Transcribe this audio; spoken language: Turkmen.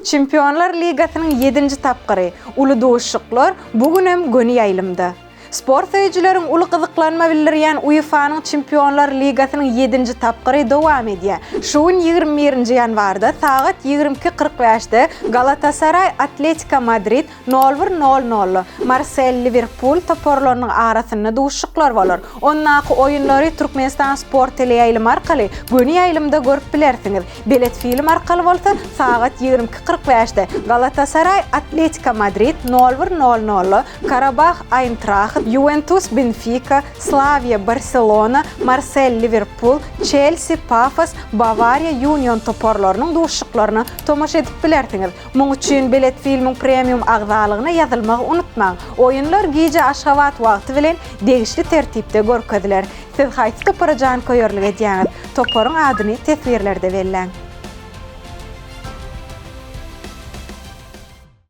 Çempionlar ligasynyň ýedinji tapgyry, uly duşuşyklar bu günem göni ýaýlymda. Sport söýüjileriň uly gyzyklanma bildirýän UEFA-nyň Çempionlar ligasynyň ýedinji tapgyry dowam edýär. Şu gün 21-nji ýanwarda sagat 22:45-de Galatasaraý Atletiko Madrid nol bir nol nolda, Marsel Liwerpul toparlarynyň arasynda duşuşyklar bolar. Ondaky oýunlary Türkmenistan Sport teleýaýlymy arkaly göni ýaýlymda görüp bilersiňiz. Belet film arkaly bolsa sagat 22:45-de Galatasaraý Atletiko Madrid nol bir nol nolda, Karabah Aýntraht, Ýuwentus Benfika, Slawiýa Barselona, Marsel Liwerpul, Çelsi Pafos, Bawariýa Ýunion toparlarynyň duşuşyklaryna tomaşa edip bilersiňiz. Muň üçin Belet filmiň premium agzalygyna ýazylmagy unutmaň. Oýunlar gije Aşgabat wagty bilen degişli tertipde görkeziler. Siz haýsy topara janköýerlik edýäňiz? Toparyň adyny teswirlerde belläň.